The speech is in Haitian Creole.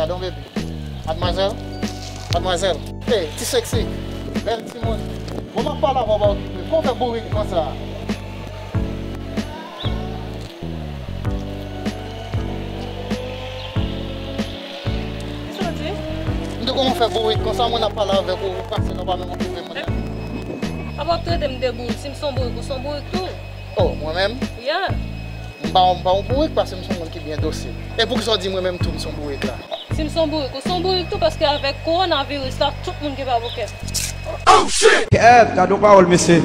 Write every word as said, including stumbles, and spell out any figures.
Yon bebe. Madmwazèl? Madmwazèl. Hey, ti seksi. Bèl timoun. Bon, m ap pale avè w, pa okipe. Kòman w fè bourik konsa? Kisa w di? M di kòman w fè bourik konsa, moun ap pale avèk ou, ou pase la, w pa menm okipe moun nan. Apa w ap trete m de bourik, si m se yon bourik, ou se yon bourik tou. Oh, mwen menm? Yeah. M pa, m pa yon bourik paske m se yon moun ki byen dosil. E poukisa w di mwen menm tou m se yon bourik la? Si m se yon bourik, ou se yon bourik tou paske avèk kowonaviris la, tout moun gen babokèt. Kèt, gade yon pawòl, mesye.